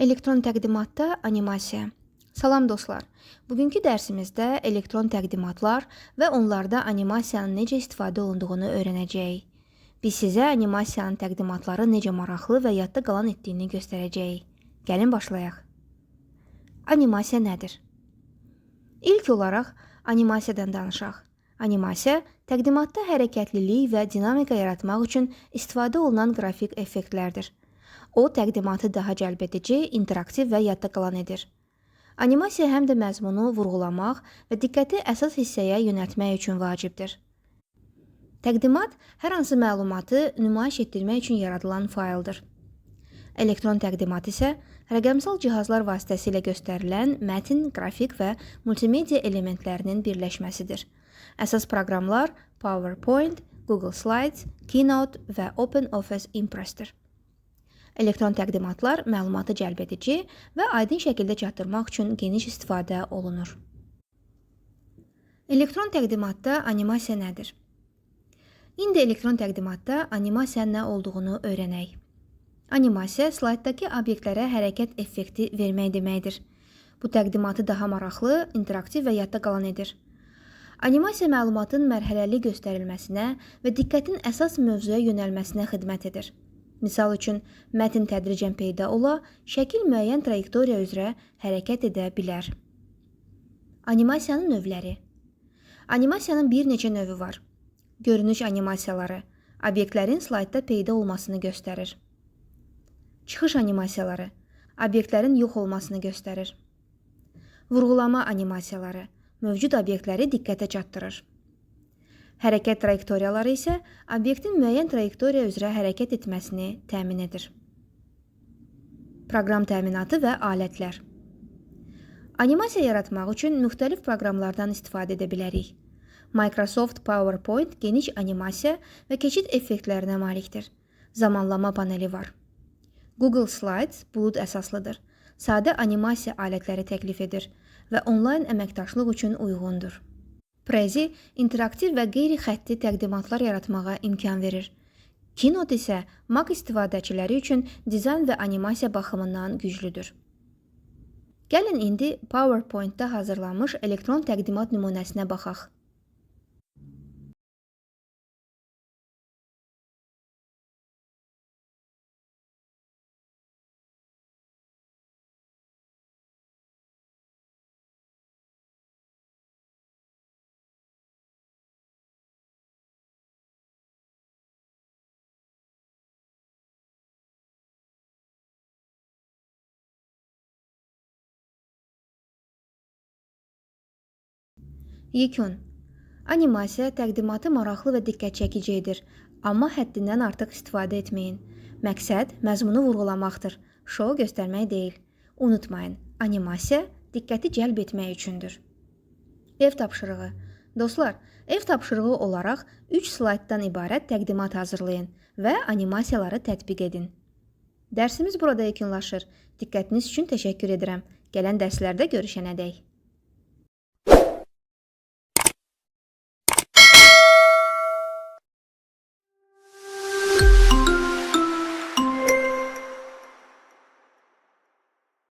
Elektron təqdimatda animasiya. Salam dostlar. Bugünkü dərsimizdə elektron təqdimatlar və onlarda animasiyanın necə istifadə olunduğunu öyrənəcəyik. Biz sizə animasiyanın təqdimatları necə maraqlı və yadda qalan etdiyini göstərəcəyik. Gəlin başlayaq. Animasiya nədir? İlk olaraq animasiyadan danışaq. Animasiya təqdimatda hərəkətlilik və dinamika yaratmaq üçün istifadə olunan qrafik effektlərdir. O, təqdimatı daha cəlbedici, interaktiv və yadda qalan edir. Animasiya həm də məzmunu vurğulamaq və diqqəti əsas hissəyə yönəltmək üçün vacibdir. Təqdimat hər hansı məlumatı nümayiş etdirmək üçün yaradılan fayldır. Elektron təqdimat isə rəqəmsal cihazlar vasitəsilə göstərilən mətn, qrafik və multimedia elementlərinin birləşməsidir. Əsas proqramlar PowerPoint, Google Slides, Keynote və OpenOffice Impress-dir. Elektron təqdimatlar məlumatı cəlbedici və aydın şəkildə çatdırmaq üçün geniş istifadə olunur. Elektron təqdimatda animasiya nədir? İndi elektron təqdimatda animasiyanın nə olduğunu öyrənək. Animasiya slayddakı obyektlərə hərəkət effekti vermək deməkdir. Bu təqdimatı daha maraqlı, interaktiv və yadda qalan edir. Animasiya məlumatın mərhələli göstərilməsinə və diqqətin əsas mövzuya yönəlməsinə xidmət edir. Misal üçün, mətn tədricən peyda ola, şəkil müəyyən trayektoriya üzrə hərəkət edə bilər. Animasiyanın növləri. Animasiyanın bir neçə növü var. Görünüş animasiyaları obyektlərin slaydda peyda olmasını göstərir. Çıxış animasiyaları obyektlərin yox olmasını göstərir. Vurğulama animasiyaları mövcud obyektləri diqqətə çatdırır. Hərəkət trayektoriyaları isə obyektin müəyyən trayektoriya üzrə hərəkət etməsini təmin edir. Proqram təminatı və alətlər. Animasiya yaratmaq üçün müxtəlif proqramlardan istifadə edə bilərik. Microsoft PowerPoint geniş animasiya və keçid effektlərinə malikdir. Zamanlama paneli var. Google Slides bulud əsaslıdır. Sadə animasiya alətləri təklif edir və onlayn əməkdaşlıq üçün uyğundur. Prezi interaktiv və qeyri-xətti təqdimatlar yaratmağa imkan verir. Keynote isə Mac istifadəçiləri üçün dizayn və animasiya baxımından güclüdür. Gəlin indi PowerPoint-da hazırlanmış elektron təqdimat nümunəsinə baxaq. Yekun. Animasiya təqdimatı maraqlı və diqqət çəkici edir, amma həddindən artıq istifadə etməyin. Məqsəd məzmunu vurğulamaqdır, şou göstərmək deyil. Unutmayın, animasiya diqqəti cəlb etmək üçündür. Ev tapşırığı. Dostlar, ev tapşırığı olaraq 3 slayddan ibarət təqdimat hazırlayın və animasiyaları tətbiq edin. Dərsimiz burada yekunlaşır. Diqqətiniz üçün təşəkkür edirəm. Gələn dərslərdə görüşənədək.